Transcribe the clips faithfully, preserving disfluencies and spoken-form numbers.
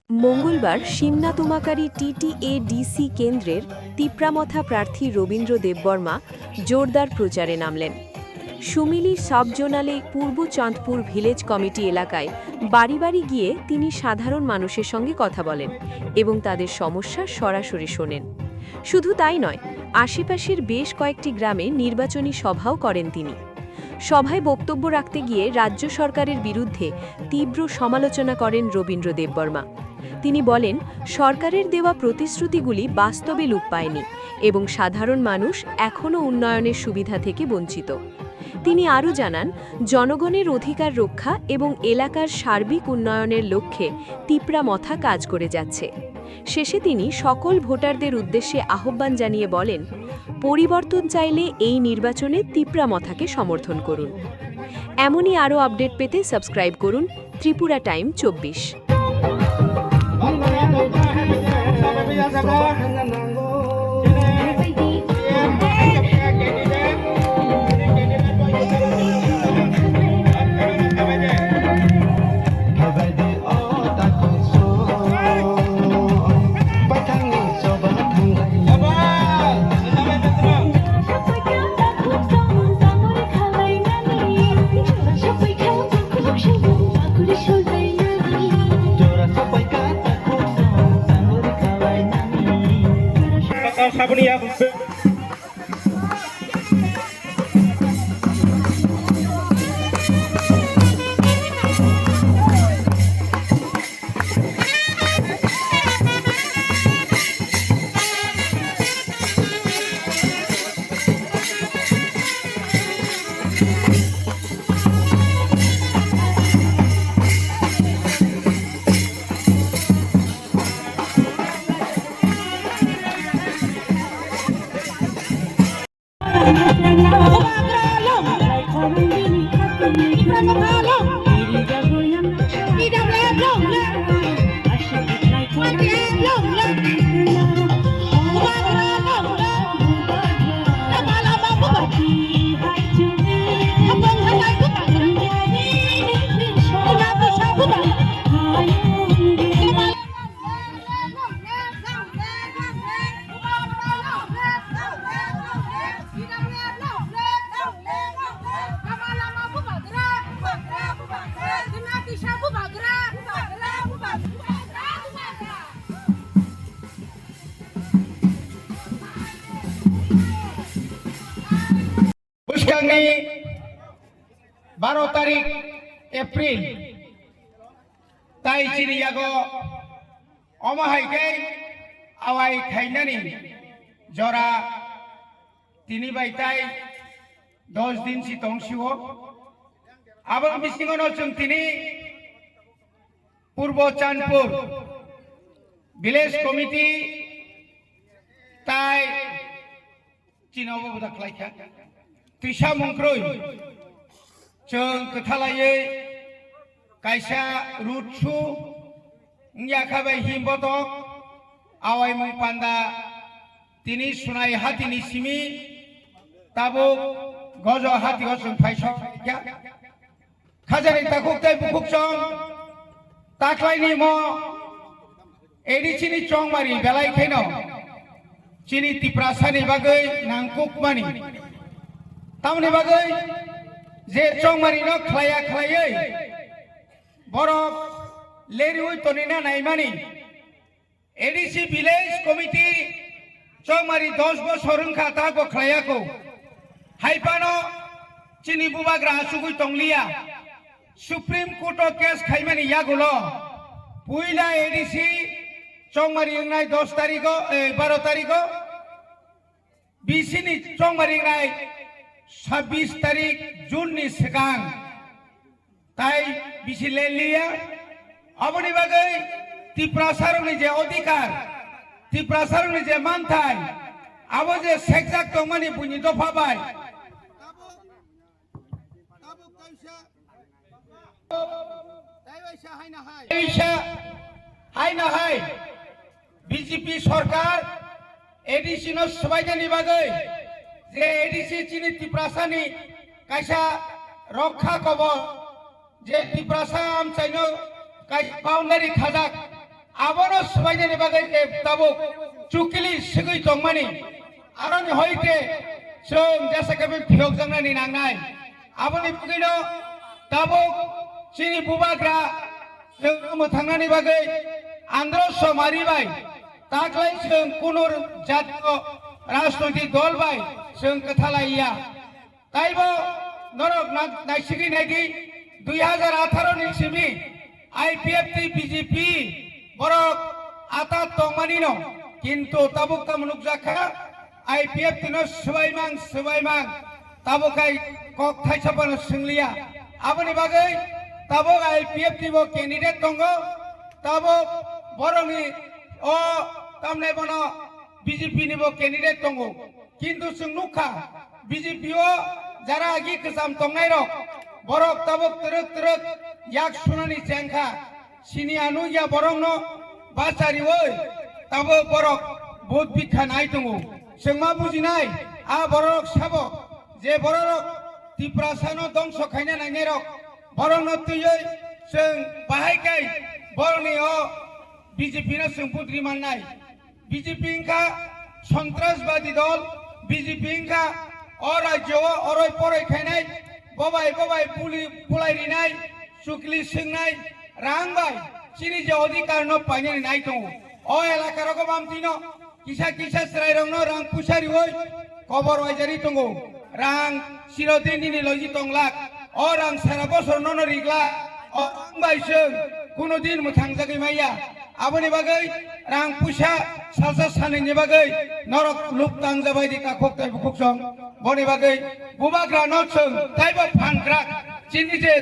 মঙ্গলবার সিমনা তুমাকারি টিটিএডিসি কেন্দ্রের তিপ্রামথা প্রার্থী রবীন্দ্র দেববর্মা জোরদার প্রচারে নামলেন। সুমিলি সাব জোনালে পূর্ব চাঁদপুর ভিলেজ কমিটি এলাকায় বাড়ি বাড়ি গিয়ে তিনি সাধারণ মানুষের সঙ্গে কথা বলেন এবং তাদের সমস্যা সরাসরি শোনেন। শুধু তাই নয়, আশেপাশের বেশ কয়েকটি গ্রামে নির্বাচনী সভাও করেন তিনি। সভায় বক্তব্য রাখতে গিয়ে রাজ্য সরকারের বিরুদ্ধে তীব্র সমালোচনা করেন রবীন্দ্র দেববর্মা। তিনি বলেন, সরকারের দেওয়া প্রতিশ্রুতিগুলি বাস্তবে লোপ পায়নি এবং সাধারণ মানুষ এখনও উন্নয়নের সুবিধা থেকে বঞ্চিত। তিনি আরও জানান, জনগণের অধিকার রক্ষা এবং এলাকার সার্বিক উন্নয়নের লক্ষ্যে তিপ্রামথা কাজ করে যাচ্ছে। শেষে তিনি সকল ভোটারদের উদ্দেশ্যে আহ্বান জানিয়ে বলেন, পরিবর্তন চাইলে এই নির্বাচনে তিপ্রামথাকে সমর্থন করুন। এমনই আরও আপডেট পেতে সাবস্ক্রাইব করুন ত্রিপুরা টাইম চব্বিশ। Sabuni ya. Bwskangni baro tarik April, tai chini yago omo hai khe awai khainani jora tini bai tai dos din si tong sio. Aboni bisingo no chwng tini Purbo Chandpur Village Committee tai chini obo buda khlai kha. Twisa mungkrwi chwng kwthalaiwi kaisa road show wngya kha bai himbotok awaimung panda tini sunai hatini simi tabuk gojo hatio chwng phaisok kha. Khajani takhuk tei bukhuk chong taklaini mo A D C ni chongmari belai kheno chini Tiprasa ni bagwi nangkukmani. Tamoni bagwi je chongmari no khlaiya khlaiwi borok leriwi tonina naimani. A D C Village Committee chongmari dos bosor wngkha, ta bo khlaiya kho. Hai phano chini bubagra achugwi tongliya. Supreme Court o case khaimani yagulo puila A D C chongmari wngnai dos tarigo, eh, baro tarigo, B C ni chongmari wngnai sabbish tarik June ni swkang. Tai bisi leliya. Aboni bagwi Tiprasarokni je odhikar, Tiprasarokni je manthai, abo je sekjak tongmani buini dopha bai. Teisa haino hai B J P sorkar A D C no swbainani bagwi je A D C chini Tiprasani kaisa rokha kobor, je Tiprasa amchaino kaisa boundary khajak, swbainani bagwi tabuk chukili swgwi tongmani. Aroni hoite chwng jesa khe phiyokjaknani nangnai. Aboni bagwino tabuk chini bubagra chwng mwthangnani bagwi andro somari bai taklai chwng kunu jatio rajnoitik dol bai chwng kwthalaiya. Taibo norok na-, naisigwi naidi, dui hajar atharo ni simi I P F T B J P borok ata tongmani no, kintu tabuk tamo nukjakha, I P F T no swbaimang, swbaimang, tabuk hai kok thaisa phano swngliya. Aboni bagwi tabuk I P F T bo candidate tongo, tabuk borokni o tamnai bono B J P ni bo candidate tongo. Kintu chwng nukha, B J P o jara agi kwcham tongnairok, borok tabuk twrwk twrwk yak sunani chengkha. Sini anugya borokno bachariwi tabuk borok vote bikha nai tongo. Chwng ma bujinai, a bororok sabo je bororok Tiprasano dongso khaina nainairok, borokno twiwi chwng bahai kai borokni o B J P no chwng vote ri mannai. B J P wngkha sontrasbadi dol, B J P wngkha o rajyo o oroi poroi khainai, bobai bobai buli bulai rinai, chukli swngnai, rang bai chini je odhikar no painani nai tongo. O elaka rogo bamtwi no kisa kisa chwrai rok no rang puisa riwi kobor waijari tongo. Rang chirodin nini logi tonglak. O rang sara bosor nono rigla. O rang bai chwng kuno din mwthangjagwi maya. Aboni bagwi rang puisa salsa sanini bagwi norok luk tangjabai di kakhok tei bukhuk song. Boni bagwi bubagra no chwng taibo phan krak. Chini je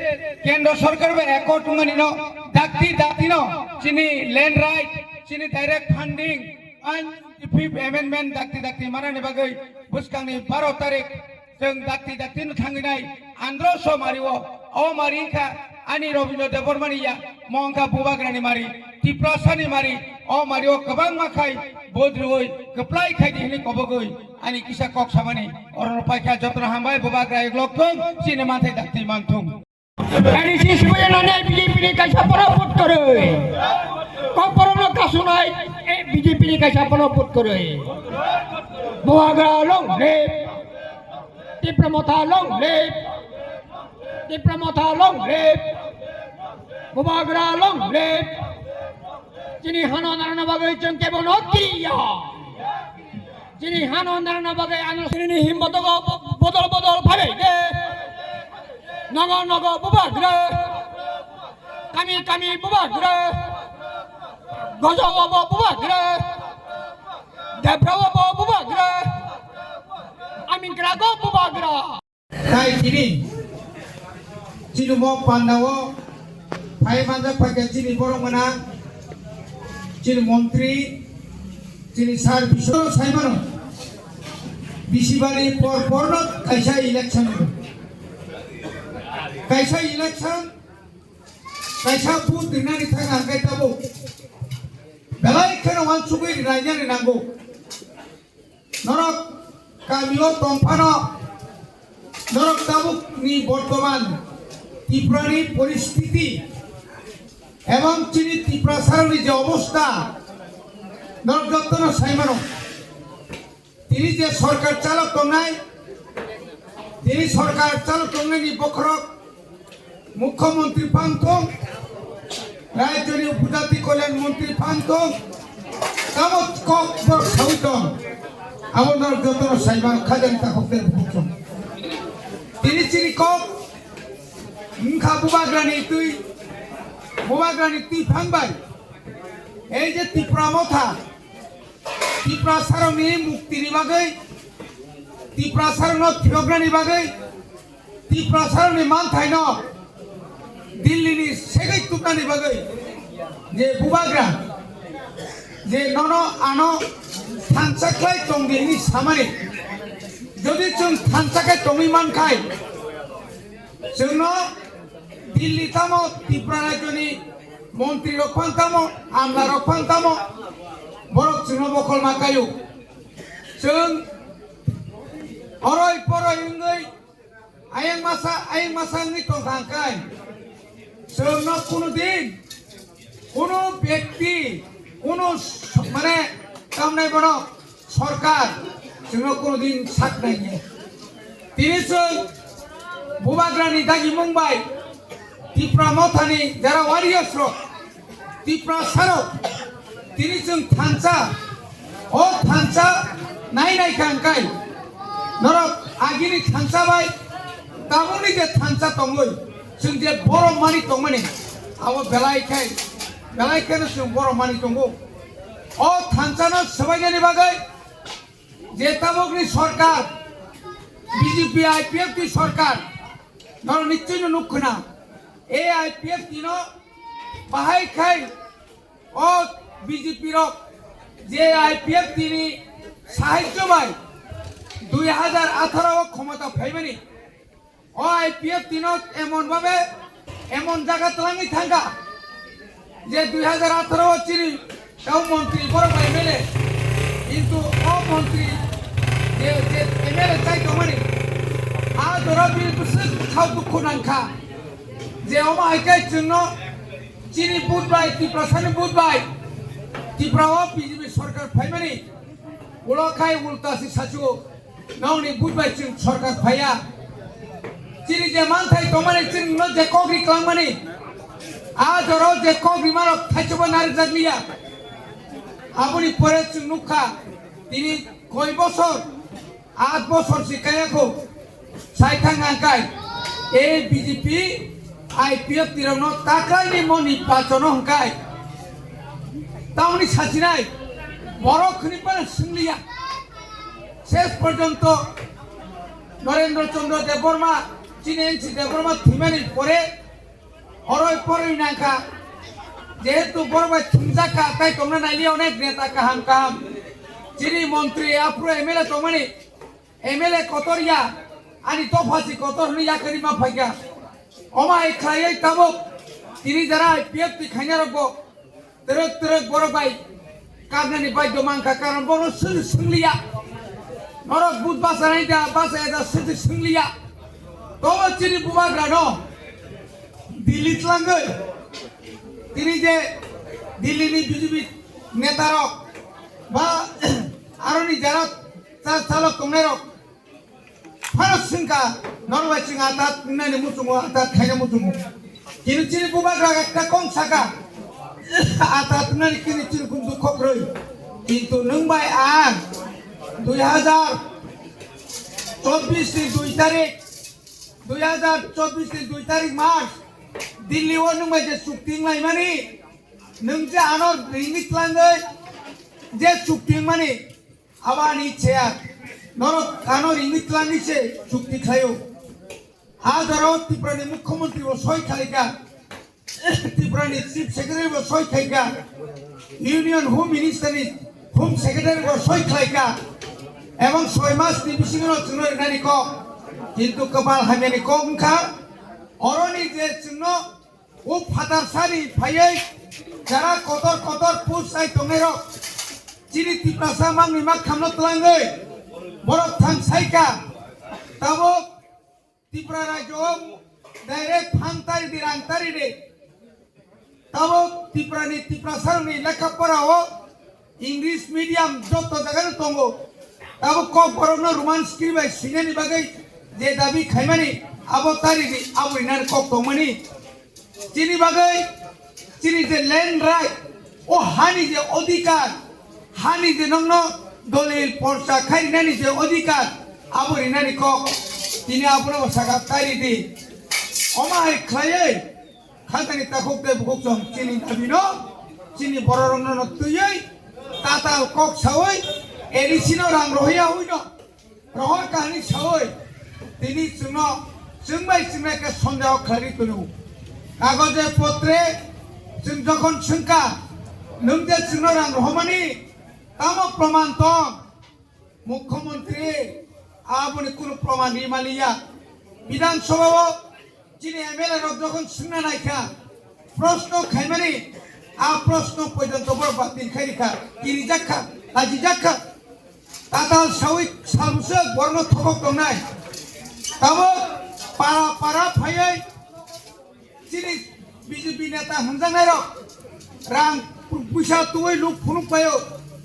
kendro sorkar bai accord wngmani no dakti dakti no chini land right, chini direct funding, and fifth amendment dakti dakti manani bagwi bwskangni baro tarik chwng dakti dakti no thangwi nai andro so mari o, o mari wngkha ani Robindra Debbarmani ya, mo wngkha bubagrani mari, Tiprasani mari, o mari o kwbangma khai bodroi kwplai khai di hwnwi kobogwi ani kisa kok samani oro paikha. Jotono hambai, bubagra eglok thung, chini manthai dakti man thung. Ani si sibai nani B J P ni kaisa pora vote kwrwi. Kok borokno kasunai, eh, B J P ni kaisa pora vote kwrwi. Bubagra long live. Tipra Motha long live. Tipra Motha long live. Bubagra long live. Chini hano narana bagwi chwng kebo no kiriya. Chini hano narana bagwi ano chini himbotogo bodol bodol phabai de. Nogo nogo bubagra. Kami kami bubagra. Gojo obo bubagra. Debra obo bubagra. Amingra go bubagra. Tai tini chini mo pandao phai manjak phaikha chini borok gwnang, chini montri, chini sir bisoro saimano bisibani por porno kaisa election, kaisa election, kaisa vote rinani thang ang kai tabuk belai kheno wansugwi rinainani nango. Norok kamio tongphano, norok tabukni bortoman Tiprani poristiti ebong chini Tiprasarokni je obosta, norok jottono saimano. Tini je sorkar chalok tongnai, tini sorkar chalok tongnaini bokhorok Mukhyamantri phang thung, Rajyoni Upajati Kalyan Mantri phang thung, tamo kok borok sawi tong, abo norok jotono saimano khajani takhuk tei bukhuk song. Tini chini kok wngkha bubagrani twi, bubagrani twi phang bai, ei je Tipra Motha, Tiprasarokni muktini bagwi, Tiprasarokno phiyoknani bagwi, Tiprasarokni manthaino Dillini segwi tubnani bagwi je bubagra je nono ano thansa khlai tongdi hwnwi samani, jodi chwng thansa khe tongwi mankhai, chwngno Dilli tamo, Tripura rajyoni montri rok phang tamo, amla rok phang tamo, borok chwngno bokhol ma kaio. Chwng oroi poroi wngwi ayang masa, ayang masa wngwi tong thang kai. Chwngno kunu din, kunu bekti, Kuno s-, mane tamnai bono sorkar chwngno kuno din sak nai ya. Tini chwng bubagrani dagimung bai Tipra Mothani jara warriors rok, Tiprasa rok, tini chwng thansa, o thansa nai nai kha hwnkhe norok agini thansa bai tabukni je thansa tongwi chwng je borom mani tongmani abo belai khai, belai kheno chwng borom mani tongo. O thansa no swbainani bagwi je tabukni sorkar, B J P I P F T sorkar, norok nichoi no nukkha na, A I P F T no bahai khai o B J P rok je I P F T ni sahajyo bai dui hajar atharo o khomota phaimani, o I P F T no emon babe emon jaga twlangwi thangkha je dui hajar atharo o chini tau montri borok bai M L A, kintu o montri je, je M L A chai tongmani a jora bini bwswk bwkhao dukhu nangkha je omo hai khe chwngno chini vote bai, Tiprasani vote bai, Tripura o B J P sorkar phaimani ulo khai ulta se sachu. Nokni vote bai chwng sorkar phaiya. Chini je manthai tongmani chwng no je kok ri klangmani, a jorao je kok ri mano thaichukbo narwkjakliya. Aboni pore chwng nukha tini koi bosor, aat bosor se kaya kho. Sai thang ang kai, A B J P, I P F T rokno taklaini moni pachono hwnkhe tamoni sachinai borok khwnwi phano swngliya. Ses porjonto Narendra Chandra Debbarma, chini N C Debbarma thwimani pore oroi poroi nangkha. Jehetu borok bai thwngjakha, tai tongna nailiya onek neta kaham kaham. Chini montri aphuru M L A tongmani, M L A kotor ya, ani dopha si kotor hwnwi yakarwi ma phaikha. Omo hai khlaiwi tabuk tini jara I P F T khainarokbo twrwk twrwk borok bai karnani baidhyo mankha, karon borok swng-, swngliya. Norok but basa nai da, basa ya da, swngwi swngliya. Tobo chini bubagrano Delhi tlangwi tini je Delhi ni B J P netarok ba aroni jara chal chalok tongnairok phano swngkha, norok bai chwng atat wngnani muchungo, atat khaina muchungo. Kintu chini bubagra ekta kong saka, atat wngnani kini chini kun dukho kwrwi. Kintu nwng bai ang dui hajar chobbish ni dui tarik, dui hajar chobbish ni dui tarik mas Delhi o nwng bai je chukti wnglaimani, nwng je ano ringwi tlangwi je chukti wngmani, abo ani chair. Norok ano ringwi tlangwi se chukti khlaio. A jorao Tripura ni Mukhyamantri bo soi khlaikha, Tripura ni Chief Secretary bo soi khlaikha, Union Home Minister ni Home Secretary bo soi khlaikha, ebong soi mas ni bisingo chwngno rinani kok, kintu kwpal hamyani kok wngkha, oroni je chwngno o phatar sari phaiwi jara kotor kotor post chai tongnairok chini Tiprasa mangni mak khamno twlangwi borok thang saikha. Tabuk Tripura rajyo o direct phan tari di, rang tari di. Tabuk Tripura ni Tiprasa rokni lekha pora o English medium joto jaga no tongo. Tabuk Kokborok no Roman script bai swinani bagwi je dabi khaimani abo tari di, abo rinani kok tongmani. Chini bagwi chini je land right, o hani je odhikar, hani je nokno dolil porcha khai rinani je odhikar, abo rinani kok, tini abono bo saka tari di. Omo hai khlaiwi khatani takhuk tei bukhuk chwng chini dabino, chini bororokno no twiwi tatal kok sawi A D C no rang rohya hwino. Rohor kahani sawi tini chwngno chwng bai chwng bai khe sondeho khlaiwi tongo. Kagoje potre chwng jokhon swngkha, nwng je chwngno rang rohormani tamo proman tong? Mukhyamantri aboni kunu proman ri maliya. Bidhan Sabha o chini M L A rok jokhon swngna naikha, proshno khaimani, a proshno porjonto borok batil khai rikha, kirijak kha, lajijak kha. Tatal sawi salbwswk borokno thobok tongnai. Tabuk para para phaiwi chini B J P neta hwnjaknairok rang Puisa tuwi luk phunuk payo,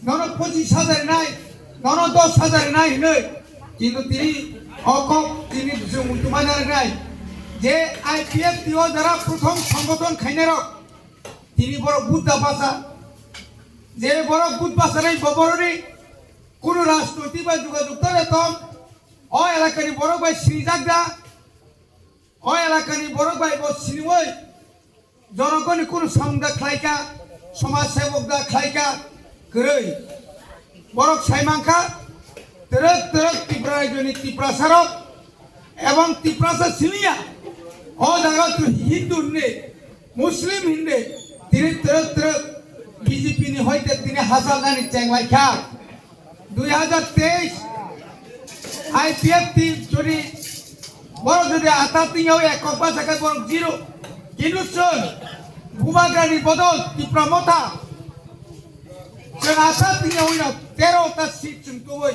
nono pochis hajar nai, nono dos hajar nai hinwi. Kintu tini okok tini chwng muchuma nai. Je I P F T o jara prothom songothon khainai rok, tini borok Buddha basa. Je borok Buddha basa nai bo borok ni kunu rajnoitik bai jogajog tong, o elakani borok bai sinijak da, o elakani borok bai bo siniwi. Jonogoni kunu samung da khlaika, somaj sebok da khlaika, kwrwi. Borok sai mankha, twrwk twrwk Tripura rajyoni Tiprasarok ebong Tiprasa siniya, o jaga tu Hindu hinwi, Muslim hinwi, tini twrwk twrwk B J P ni hoite tini hachal nani chenglaikha. Dui hajar teis I P F T jodi borok jodi ata tingyo ekok basa khe borok zero. Kintu chwng Bubagrani bodol Tipra Motha chwng ata tingyo hino tero ta seat chwng tubui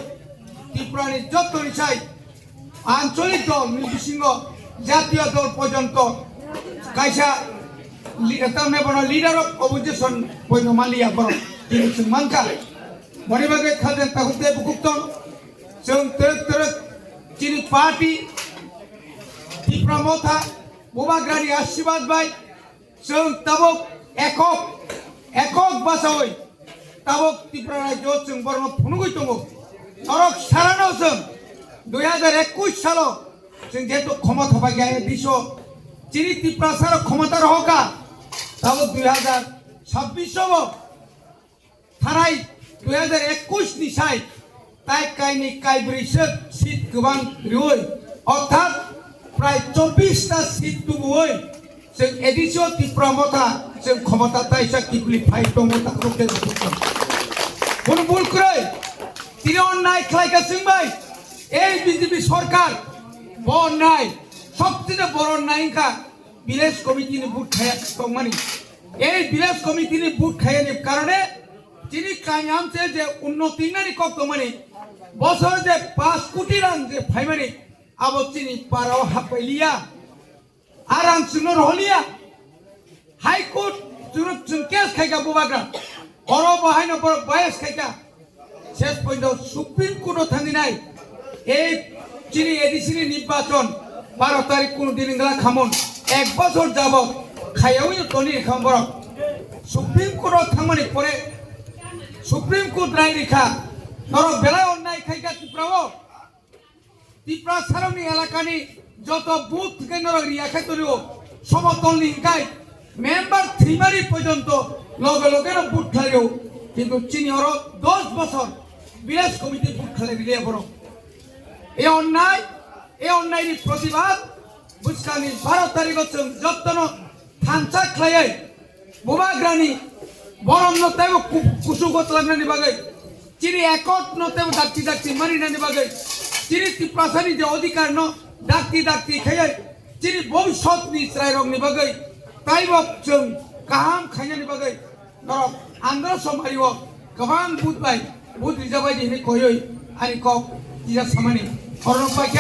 Tiprani jottoni sai ancholik dol ni bisingo jatiyo dol porjonto kaisa li-, tamni bono leader of opposition boino maliya borok tini chwng mankha. Boni bagwi khajen takhuk tei bukhuk tong. Chwng twrwk twrwk chini party Tipra Motha Bubagrani asirwad bai chwng tabuk ekok, ekok basawi tabuk Tripura rajyo chwng borokno phunugwi tongo. Norok sarano chwng dui hajar ekush salo chwng jehetu khomota bai gaya diso chini Tiprasarok khomota rohoka tabuk dui hajar sabbish o bo Tharai dui hajar ekush ni sai tai kaini kaibrwi se seat kwbang riwi, orthat prai chobbish ta seat tubuwi chwng A D C o Tipra Motha chwng khomota taisa kiphilwi phai tongo takhuk tei bukhuk tong. Bono bul kwrwi tini onnai khlaika chwng bai ei B J P sorkar bo onnai sobchini boro onnai wngkha village committee ni vote khaya tongmani. Ei village committee ni vote khayani karone chini kanyam se je unnoti nani kok tongmani, bosor je pash koti rang je phaimani, abo chini parao happailiya. A rang chwngno roholiya. High Court chwngno chwng case khaika Bubagra. Oro bo haino borok bias khaika. Ses pointo Supreme Court o thangwi nai. Ei chini A D C ni nirbachon baro tarik kunu din wngla khamon ek bosor jabot khayawi toni khamon borok. Supreme Court o thangmani pore Supreme Court rai rikha norok belai onnai khaika Tripura o. Tiprasarokni elakani joto booth thwngkhe norok riya khai tonio, somotolni hwnkhe member thwimani porjonto loge logeno booth khlaio, kintu chini oro dos bosor village committee booth khlai riliya borok. E onnai, e onnaini protibad bwskangni baro tarigo chwng jotono thansa khlaiwi Bubagrani boromno teibo ku-, kusu gotlangnani bagwi, chini ekotno teibo dakti dakti maninani bagwi, chini Tiprasani je odhikarno dakti dakti khaiwi, chini bobisotni chwrairokni bagwi teibo chwng kaham khainani bagwi norok andro somhario kwbang booth bai booth rijabai di hinwi koiwi ani kok tija samani. Orono paikha.